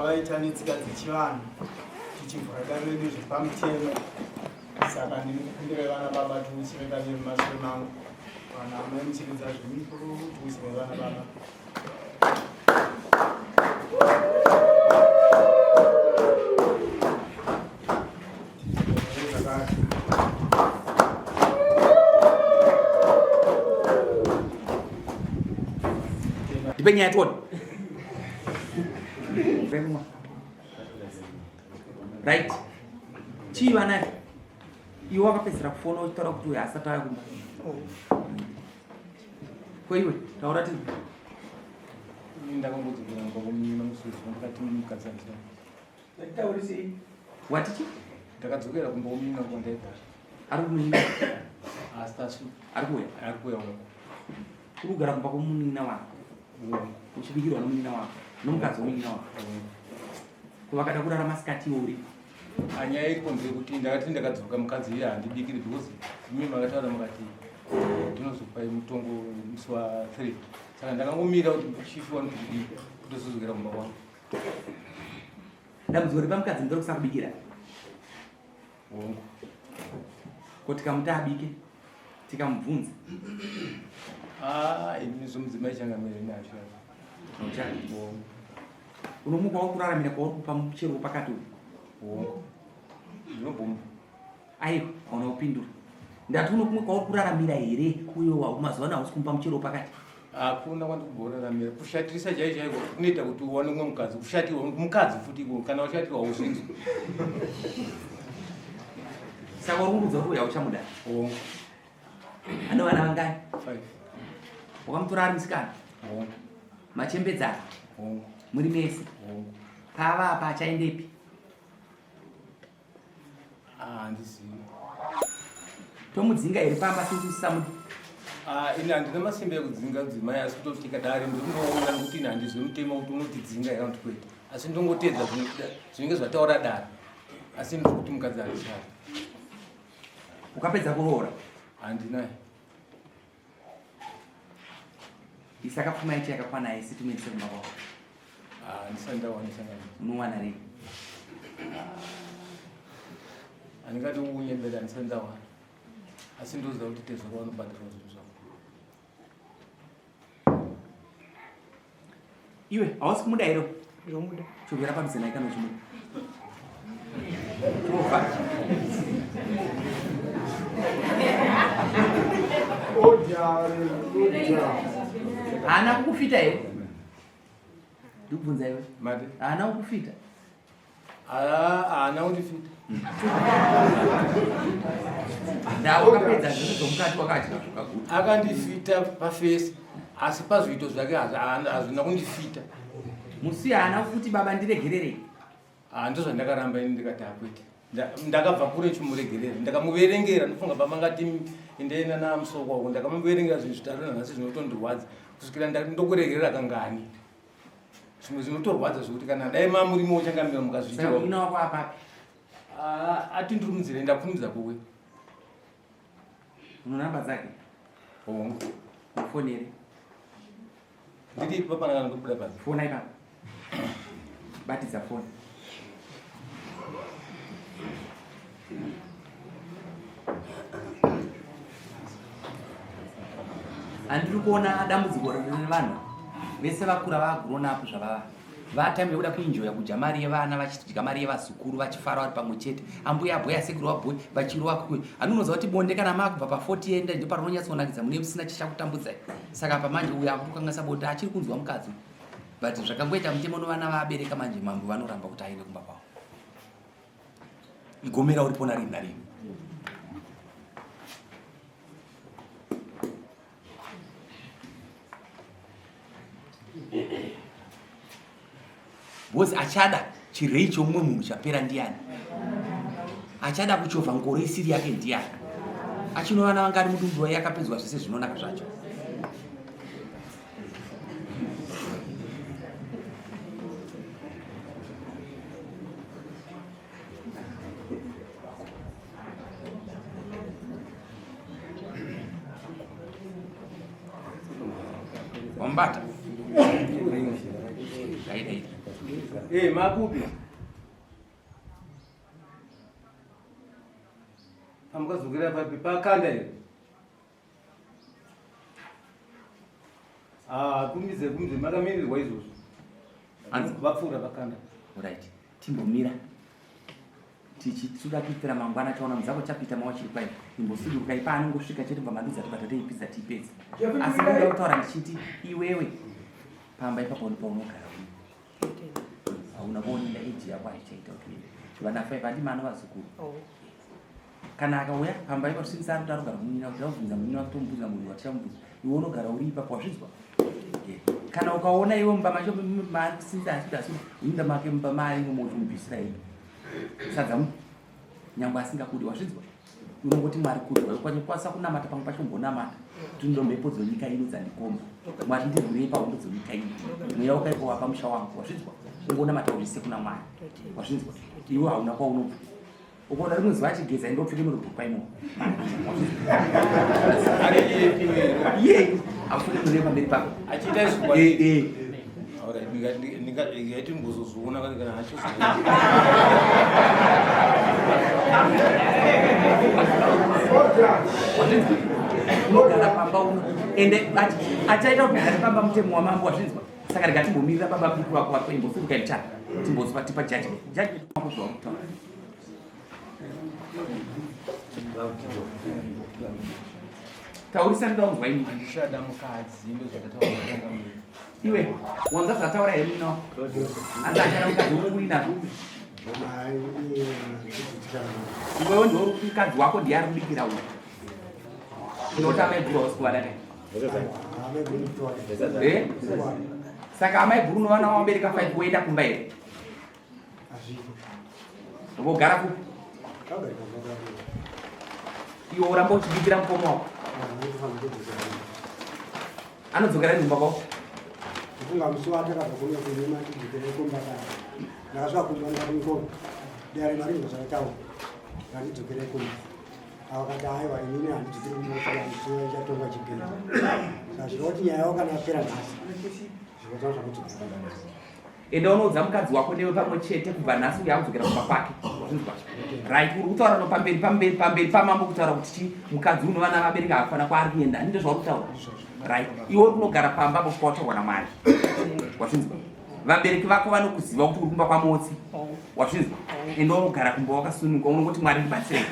kwavaita netsika dzechivanhu tichivhura dare redu zvepamutemo. Saka ndinokukumbirai vana baba tiuchire dare mumashure mangu, vana amai muchiridza zvemipururu tiuchire vana baba. Ndipe nyaya tione. Right. Chii vana iwe wakapedzisira kufona uchitaura kuti uyo asati auya kumba. Ko iwe taura tipi. Ndakangodzokera kumba kwemunyina musi wezuva ndikati mukadzi andina. Ndakutaurisei? Wati chii? Ndakadzokera kumba kwemunyina kwandaigara. Ari kumunyina? Asi tasvika. Ari kuuya? Ari kuuya uko. Uri kugara kumba kwemunin'ina wako? Uchibikirwa nomunin'ina wako? Nomukadzi wemunin'ina wako? Ko vakada kurara masikati iwe uripo? Anyaya iripo ndeyekuti ndakati ndakadzoka mukadzi iye handibikiri because imi makataura mukati ndinozopai mutongo musi wa 3 saka ndakangomira kuti chief wanoti kudii kutozozokera kumba kwangu. Dambudziko repamukadzi ndiro kusakubikira. Hongu. Ko tikamuti abike tikamubvunza. Ah, ini zvomudzimai changamire nazvo. Hongu. Unomuka wakuraramira kwauri kupa muchero wepakati uyu. Hongu. Ndinobvuma. Aiwa, hauna kupindura. Ndati uno kumwe kwauri kuraramira here uyo mazuva ano hausi kumupa muchero wepakati? Hakuna kwandikugoraramira. Kushatirisa chaiko chaiko kunoita kuti uwane umwe mukadzi. Kushatirwa mukadzi futi iko kana washatirwa hauzvinzwi. Saka uri kuudza kuti uyu hauchamuda? Hongu. Ane vana vangani? 5. Wakamutora ari musikana? Hongu. Machembedzana? Hongu. Muri mese? Hongu. Paava apa achaendepi? Ah, handizivi. Tomudzinga here pamba since usisamudi? Ah, ini handina masimba ekudzinga mudzimai asi kutosvika dare ndinoona nekuti ini handizivi mutemo kuti unotidzinga here kana kuti kwete asi ndongotedza zvinenge zvataura dare asi ndiri kuti mukadzi handichadi. Ukapedza kuroora? Handinaye. Isaka pfuma yacho yakakwana haisi timuendese kumba kwako. Ah, ndisati ndawana sangano. Unowana rini? Handingati kukunyebera ndisati ndawana. Asi ndoziva kuti tezvaro vanobhadharwa zvinhu zvavo. Iwe hausi kumuda here? Ndomuda. Chobvera padhuze naye kana uchimuda. Chova. Oja, oja. Haana kukufita here? Ndikubvunza iwe. Mati? Haana kukufita. Haana kundifita. Ndau wakapedza zvese zvomukati wakadya zvakaguta. Akandifita pafesi asi pazviito zvake hazvina kundifita. Musi haana kuti baba ndiregererei. Ah, ndozvandakaramba ini ndikati akwete. Ndakabva kure chimuregerera ndakamuverengera ndofunga pamangati endei nana musoko wako ndakamuverengera zvinhu zvitatu nanhasi zvinotondirwadza kusvikira ndokuregerera kangani. Zvimwe zvinotorwadza zvekuti kana dai mamurimo uchangamira mukazviita. Saka munin'ina wako apapi? Ah, ati ndiri munzira ndakurumidza kuuya. Uno namba dzake? Hongu. Mufonere. Ndiri ipapo pana kana ndobuda panze. Fona ipapo. Batidza foni. Andiri kuona dambudziko rine vanhu vese vakura vagrown up zvavava vatime yekuda kuenjoya kudya mari yevana vachidya mari yevazukuru vachifara vari pamwe chete ambuya abhoya sekuru vabhoyi vachirova kuwe ani unoziva kuti bonde kana makubva pa 40 enda ndipo parinonyatsonakidza mune musina chichakutambudzai saka apa manje uyo akutokanganisa bonde achiri kunzwa mukadzi but zvakangoita mutemo novana vaabereka manje mambo vanoramba kuti aende kumba kwavo igomera uripo narini narini because achada chirei chomumwe munhu chapera ndiyani achada kuchovha ngoro isiri yake ndiyani achinovana vanga ari mudumbu waiye akapedzwa zvese zvinonaka zvacho Wambata. Eh, makupi? Pamukadzokera papi? Pakanda here? Ah, kumidze kumidze makamirirwa izvozvo. Hanzi? Vapfuura pakanda. Right. Timbomira. Tichitsuda kuitira mangwana chaona mudzako chapita mawachiri kwai. Imbosudurukai paanongosvika chete bva mandudza tibva tateipidza tiipedza. Asi ndinoda kutaura ndichiti iwewe pamba ipapo ndipo paunogara uri. Hauna kuonenda age yako haichaita kuti uende. Vana 5 handi mano vazukuru. Oh. Kana akauya pamba ipapo since ari kuti arikugara kumunina kuti akubvunza munina wake tomubvunza munhu watichamubvunza. Iwe unogara uri ipapo wazvinzwa? Yeah. Kana ukaona iwe mumba macho maari since achida asi uinda make mumba maari imomo uchimubvisira iwe. Sadza mu nyangwe asingakudi wazvinzwa? Unongoti Mwari kudzwa ukwanisa kunamata pamwe pacho umbonamata. Tinoda mhepo dzonyika ino dzandikomba. Mwari ndirwirei pahondo dzonyika ino. Mweya wakaipa wapa musha wangu wazvinzwa? Ungonamata uzvise kuna Mwari. Wazvinzwa? Iwe hauna kwaunobva. Ukaona rimwe zuva achigeza enda upfeke murubhukwa imomo. Ari iye iye. Iye afune mune pamberi pako. Achiita izvo. Eh eh. Alright, ndingaiti mbozozviona kana kana achizoona. Wazvinzwa? Unogara pamba uno. Ende achaita kuti ugare pamba mutemo wamambo wazvinzwa. Saka rega timbomirira baba mudiki wako wako imbosuruka mchana. Timbozwa tipa judgment. Judgment wako zvauri kutaura. Taurisa ndoda kunzwa ini. Handichada mukadzi ndozvakataura kutanga munhu. Iwe wanza zvataura here muno? Anza achada mukadzi unokuinazvo. Iwewe ndiwe mukadzi wako ndiye ari kubikira uyu. Ndinoti amai guru hausi kuvada ne? Eh? Saka amai guru unovana wabereka 5 woenda kumba here? Vogara kupi? Iwe uramba uchibikira mukoma wako. Anodzokera rini kumba kwako? Kufunga musi watakabva kuno kunyima tidzokere kumba kana ndakasvika kumba ndikati dare mari ndozvakataura ngandidzokere kumba akati aiwa inini handidzokere kumba kusvika musi wachatongwa chigero saka zvireva kuti nyaya yavo kana yapera nhasi zvireva zvakudzokera Enda unoudza mukadzi wako newe pamwe chete kubva nhasi uyo akudzokera kumba kwake. Wazvinzwa? Right, uri kutaura no pamberi pamberi pamberi pamambo kutaura kuti chi mukadzi uno vana vabereka hapana kwaari kuenda. Ndizvo zvauri kutaura. Right. Iwe uri kunogara pamba apo kwataurwa naMwari. Wazvinzwa? Vabereki vako vanokuziva kuti uri kumba kwaMotsi. Wazvinzwa? Enda unogara kumba wakasununguka unongoti Mwari ndibatsirei.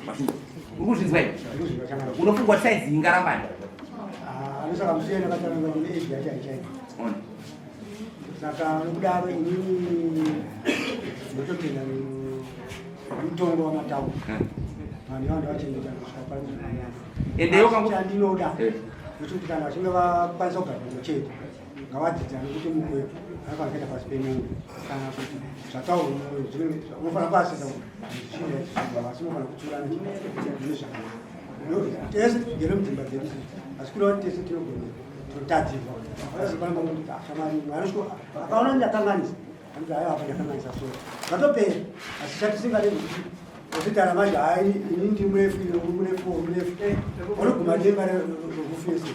Wazvinzwa? Uri kuzvinzwa here? Unofunga kuti saizi ingarambani? Ah, anosaka musiyana katanga kuti age yacho haichaita. Ona. Saka nokudaro inini ndototenda mutongo wamataura vanhu ivavo ndovachengeta kusvika pano zvakanaka. Ende iwe kangu- Chandinoda Eh. ndechekuti kana vachinge vakwanisa kugara pamwe chete ngavadzidzane kuti mumwe anofanira kuenda pasi pemumwe kana kuti zvataurwa mumwe zvinenge unofanira kuasesa kuti zvichida zvichida asi unofanira kutsurana zvine zvakanaka. Tese tigere mudzimba dzedu asi kuda kuti tese tinogona tinotadzirwa vanozopanga kuti ashamari akaona ndakanganisa anoti aiwa apa ndakanganisa so zvatopera asi chatisingade kuti ositara manje hai ini ndiri murefu iwe uri murefu uri murefu vanoguma denga rokufese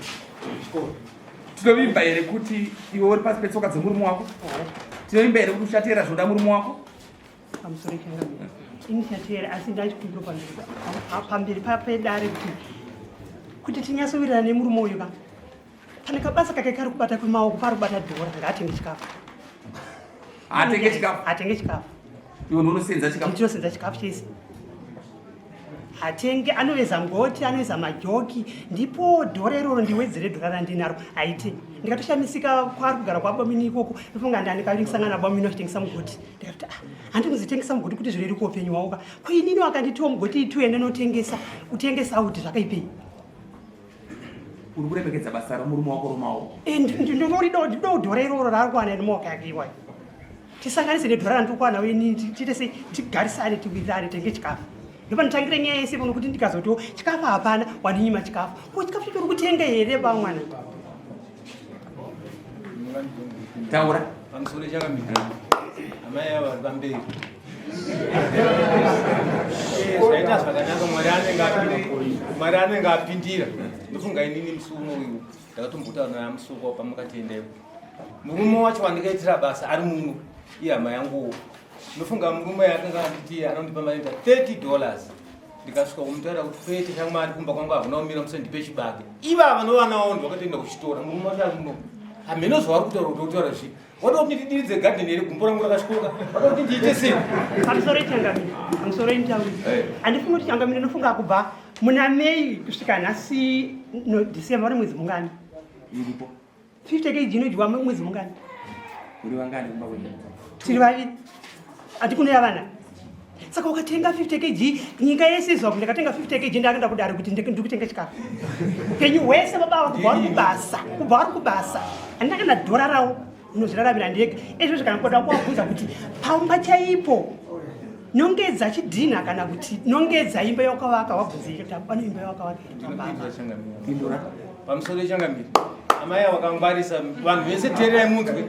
chikoro. Tinovimba here kuti iwe uri pasi petsoka dzemurume wako? Tinovimba here kuti uchateera zvinoda murume wako? Pamusoro changamire. Ini chateera asi ndachikumbira pamberi pedare kuti kuti tinyatsowirirana nemurume uyu ka. Pane kabasa kake kari kubata kwemaoko pari kubata dhora ngaatenge chikafu. Atenge chikafu. Atenge chikafu. Iwe unosenza chikafu. Ndinosenza chikafu chese. Atenge anoveza ngoti anoveza majoki ndipo dhora iroro ndiwedzere dhora randinaro haite. Ndikatoshamisika kwaari kugara kwabamini ikoko ndofunga ndandikavingisana nabamini vachitengesa mugoti. Ndikati ah handikuzitengesa mugoti kuti zvireruke upenyu hwavo ka. Ko inini wakanditiwo mugoti ituende notengesa utengesa uti zvakaipei? Uri kuremekedza basa romurume wako romaoko. Eh, ndinoridawo dhora iroro raari kuwana nemaoko ake iwayo. Tisanganise nedhora randiri kuwana ini tiite sei tigarisane tiwirirane tenge chikafu. Ndopanotangire nyaya yese pano kuti ndikazotiwo chikafu hapana wandinyima chikafu. Ko chikafu chacho uri kutenga here bamwana? Taura. Pamusoro chakamira. Amai ava vari pamberi. Zvaita zvakanaka Mwari anenge apindira. Mwari anenge apindira. Ndofunga inini musi uno uyu ndakatombotaura naye musoko pamukatienda iko. Murume wacho wandikaitira basa ari muno. Ihama yangu. Ndofunga murume akanga anditi anondipa mari $30. Ndikasvika kumutaura kuti kwete shamwari kumba kwangu hakuna kumira musandipe chibage. Ivava novana vavo ndovakatoenda kuchitora murume wacho ari muno. Hameno zvavari kutaura kuti kutaura zvipi. Wada kuti ndidiridze garden here gumbo rangu rakasvikoka. Wada kuti ndiite sei? Pamusoro changamire. Pamusoro intauri. Handifungi kuti changamire ndofunga kubva muna May kusvika nhasi no December uri mwedzi mungani? Iripo. 50 kg inodyiwa mwedzi mungani? Uri vangani kumba kwenyu? Tiri vaviri. Hati kune vana. Saka ukatenga 50 kg nyika yese izwa kuti ndakatenga 50 kg ndakaenda kudare kuti ndikutenga chikafu. Upenyu hwese baba ava kubva vari kubasa, kubva vari kubasa. Handina kana dhora rawo ndinozviraramira ndega. Izvozvo kana kuda kuwabvunza kuti pamba chaipo nongedza chidhinha kana kuti nongedza imba yakavaka wabvunza kuti pane imba yakavaka here pamba. Pindura. Pamusoro changamire. Amai ava vakangwarisa vanhu vese teererai munzwe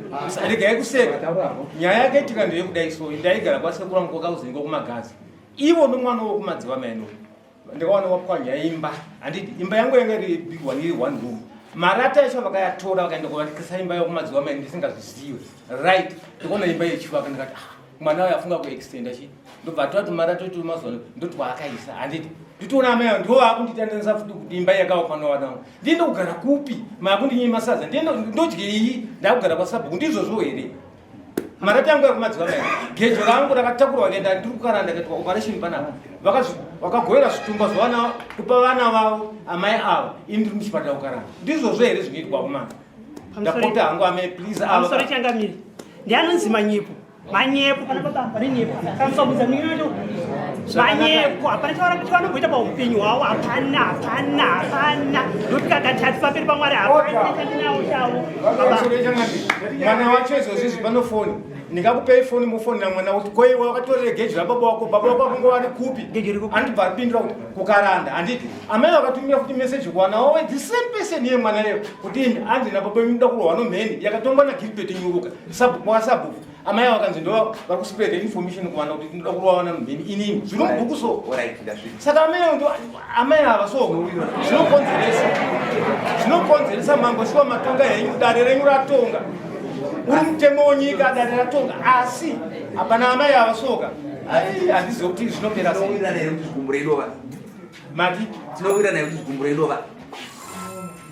regai kuseka. Nyaya yakaitika ndeyekudai so ndaigara kwasekuru vangu kwakauzengwa kumagazi. Ivo nomwana wokumadziva maino. Ndikawana wapwanya imba. Handiti imba yangu yanga iri big one iri one room. Marata yacho vakayatora vakaenda kuvakisa imba yokumadziva maino ndisingazvizive. Right. Ndikaona imba yechivaka ndikati ah mwana uyo afunga kuextenda chi ndobva atora tumara totu mazuva ndotwaakaisa handiti nditoona amai avo ndivo vakunditandanisa futi kuti imba yakavakwa nevana vangu ndiende kugara kupi maakundinyima sadza ndiende ndodyei ndakugara kwasabhuku ndizvozvo here marati angu akumadziva mai gejo rangu rakatakurwa kaenda ndiri kukara ndakaitwa operation panapa vakagovera zvitumba zvavana kupa vana vavo amai ava ini ndiri muchipatara kukaranda ndizvozvo here zvinoitwa kumana ndapota hangu amai please ava Pamusoro changamire. Ndianonzi manyepo. Manyepo pana baba pane nyepo. Kamusabudza minyoto. Manyepo hapana chavanomboita paupenyu hwavo hapana hapana hapana. Ndopika katatu pamberi paMwari hapana chandinawo chavo. Baba. Pamusoro changamire mwana wacho izvozvi izvi pano foni ndingakupei foni mofonera mwana kuti koiwe wakatorere geji rababa wako baba wako akunge vari kupi Geji riri kupi? andibva apindura kuti kukaranda handiti amai vakatumira futi meseji kuwana wawe the same person iye mwana iye kuti imi hanzi nababa imi muda kurohwa nomheni yakatongwa nagilbert nyuruka wasabhuku amai vakanzi ndo vari kuspread information kuwana kuti ndinoda kurohwa vana nomheni inini zviri mubhuku so Alright, ndasvika. saka amai amai ava so zvinokonzeresa zvinokonzeresa mambo shuwa matonga henyu dare renyu ratonga uri mutemo wenyika dare ratonga asi hapana amai ava soka ai handizivi kuti zvinopera sei Tinowirirana here kuti zvigumburo idova? mati Tinowirirana here kuti zvigumburo idova?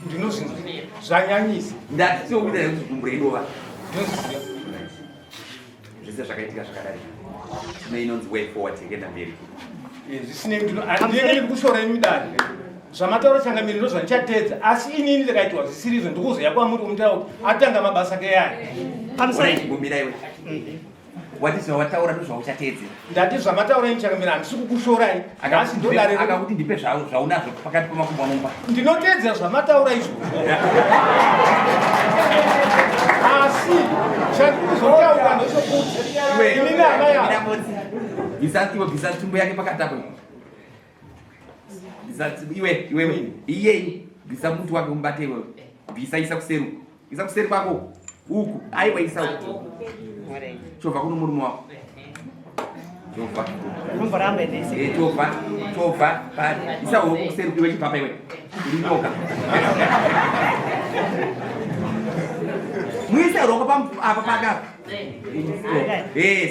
ndinozvinzwa zvanyanyisa Ndati tinowirirana here kuti zvigumburo idova? ndinozviziva Zvese zvakaitika zvakadai. Tine inonzi way forward yekuenda mberi. Zvisinei ndinenge ndikushora imi dare zvamataura changamire ndo zvandichateedza asi inini ndikaitwa zvisiri izvo ndikuzoya kwamuri kumutaura kuti atanga mabasa ke yaya Pamusoro Alright, gumira iwe. Wati zvawataura ndozvauchateedzera. Ndati zvamataura imi changamire handisi kukushorai asi ndodare Akakuti ndipe zvaunazvo pakati pemakumbo anomupa. Ndinoteedzera zvamataura izvozvo asi chandikuzotaura ndechekuti inini amai ava Bvisa iwe bvisa tsvimbo yake pakati apo. Bvisa iwe iwewe iyeyi bvisa muti wake umubate iwewe. Bvisa isa kuseri uku. Isa kuseri kwako uku. Aiwa isa uku. Chovha kuno murume wako. Chovha. Unomboramba here? Chovha. Chovha. Pari. Isa hoko kuseri iwe chibva pa iwe. Uri nyoka. Muise roko apa paka.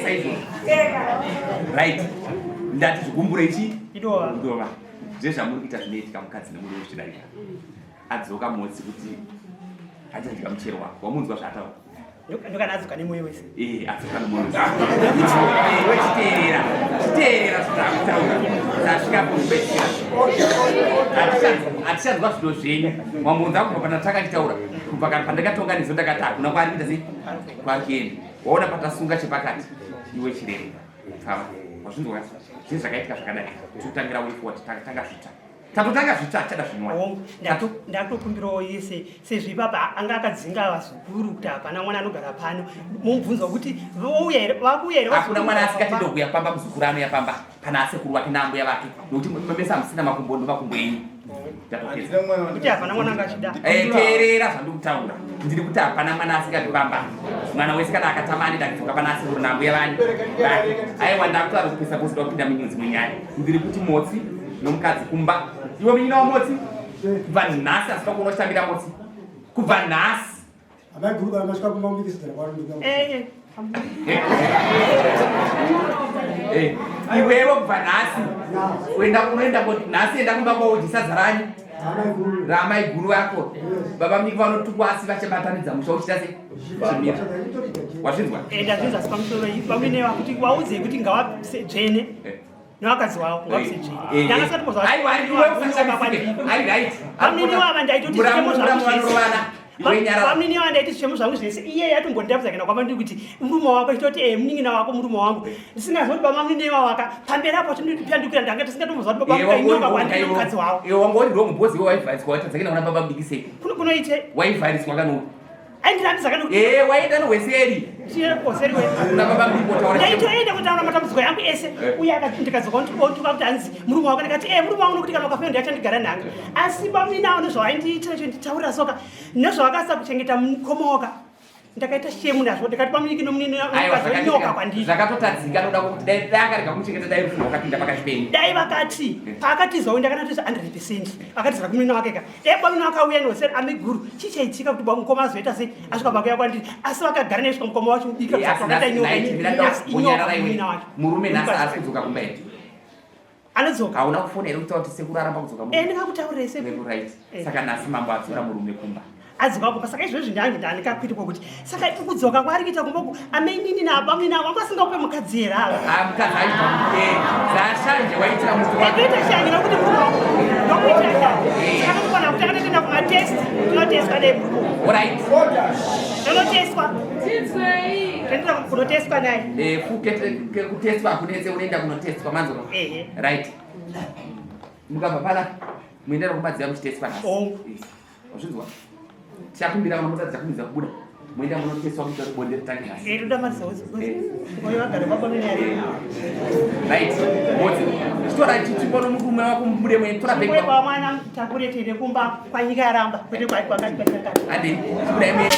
Saizvo. Right. Ndati zvigumburo ichi Idova. Idova. Ndizvo zvamuri kuita zvinoitika mukadzi nemurume zvichidarika. Adzoka motsi kuti achadya muchero wako. Wamunzwa zvaataura? Ndokana adzoka nemwoyo wese. Adzoka nemwoyo wese. Iwe chiteerera. Chiteerera zvataakutaura. Tasvika kupedzisira. Hatichanzwa zvido zvenyu. Wamunzwa kubva pandatanga nditaura. Kubva kana pandakatonga nezo ndakati hakuna kwaari kuita sei? Kwaari kuenda. Waona patasunga chepakati. Iwe chiremba. Pfava. Wazvinzwa? Zvii zvakaitika zvakadai? Tikutangira way forward. Tanga zvitsva. Tatotanga zvitsva hatichada zvinyowani. Hongu, ndatokumbirawo yese sezvo ipapa anga akadzinga vazukuru kuti hapana mwana anogara pano. Mumubvunza kuti vouya here, vakuuya here? Hakuna mwana asingatende kuuya pamba, muzukuru anouya pamba pana asekuru vake naambuya vake nokuti mese hamusina makumbo ndomakumbo enyu. Ndatopedza. Kuti hapana mwana anga achida. Teerera zvandikutaura. Ndiri kuti hapana mwana asingabvi pamba. Mwana wese kana akatama anoenda kudzoka pana asekuru naambuya vani. Vake. Aiwa ndakutaura kupisa kuzoda kupinda munyudzi mwenyaya. Ndiri kuti motsi nomukadzi kumba. Iwe munyina wamotsi kubva nhasi asina kuona uchitambira motsi. Kubva nhasi. Amai guru kana masvika kumba mubikisa kwaro ndikuda. Eh, iwewe kubva nhasi uenda unoenda nhasi enda kumba kwaudyi sadza rani ramai guru vako baba mudiki vanotukwa asi vachabatanidza musha uchiita sei chimira wazvinzwa eh, ndazvinzwa asi pamusoro vamwene vakuti vaudzei kuti ngavadzvene eh. nevakadzi wavo ngavasedzvene ndanga wava ndaitoti zvitemo zvangu zvese vamwene wava ndaiti zvitemo zvangu zvese iye yatombonditambudza kuenda kwamandiri kuti murume wako achitoti e munin'ina wako murume wangu ndisingaziva kuti baba munini wawaka pamberi apo chindipandukira ndanga tisingatomboziva kuti baba inyoka kwandiri mukadzi wavo iwe wanga uri wrong because iwe waivhariswa watadza kuenda kuna baba mudiki sei kuno kunoite waivhariswa kanoku aindirambidza kana eh waenda nohweseri hweseri we kuna baba mudiki wotaura ndaitoenda kutaura matambudziko yangu ese eh. uye akati ndikadzoka otuka kuti hanzi murume wako ndikati eh murume wangu nokuti kana ukafenda ndachandigara nhanga asi bamunini avo nezvawaindiitira chonditaurira soka nezvawakasa kuchengeta mukoma waka ndakaita shemu nazvo ndikati pamuniki nomuninioka kwandiri zvakatotadzika noda kuti dai dai akarega kumuchengeta dai rufu rwakapinda pakati penyu dai vakati paakatizawo ndakanatoisa 100 percent akatizira kumunini wake ka dai bamunini wakauya noseri amiguru chii chaitika kuti mukoma azoita sei asvika pakuya kwandiri asi vakagara nesvika mukoma wacho ubika kusakaita nyoka inyoka munini wacho murume nhasi asi kudzoka kumba here anodzoka hauna kufona here kutaura kuti sekuru aramba kudzoka eh, ndingakutaurire sekuru right eh. saka nhasi mambo adzora murume kumba adzoka kumba saka izvozvi ndange ndandikakwiti kwokuti saka kudzoka kwaari kuita kumba uku amainini naabamini avo vanga vasingakupe mukadzi here ava ah, mukadzi aibva eh, dzashanje waitira mukuita shanje nokuti murume wangu ndokuitira shanje saka tokwana kuti akatotoenda kumatest tinotestwa dai murume right tinotestwa toenda kunotestwa naye kutestwa hakunetse unoenda kunotestwa manzwa right mukabva pana muendera kumadziva muchitestwa nhasi oh. Wazvinzwa? Tichakumbira kana motadza kumidza kubuda. Moenda munoteswa kuita kuti bonde ritange nhasi. Eh, toda mari sauzi. Eh. Oyo vagare baba nenyaya. Right. Motsi. Chitora chichimbono murume wako mubude mwe tora bag. Kwa mwana takure tiende kumba kwa nyika yaramba kwete kwa kwa kwa kwa. Ade. Chibuda ime.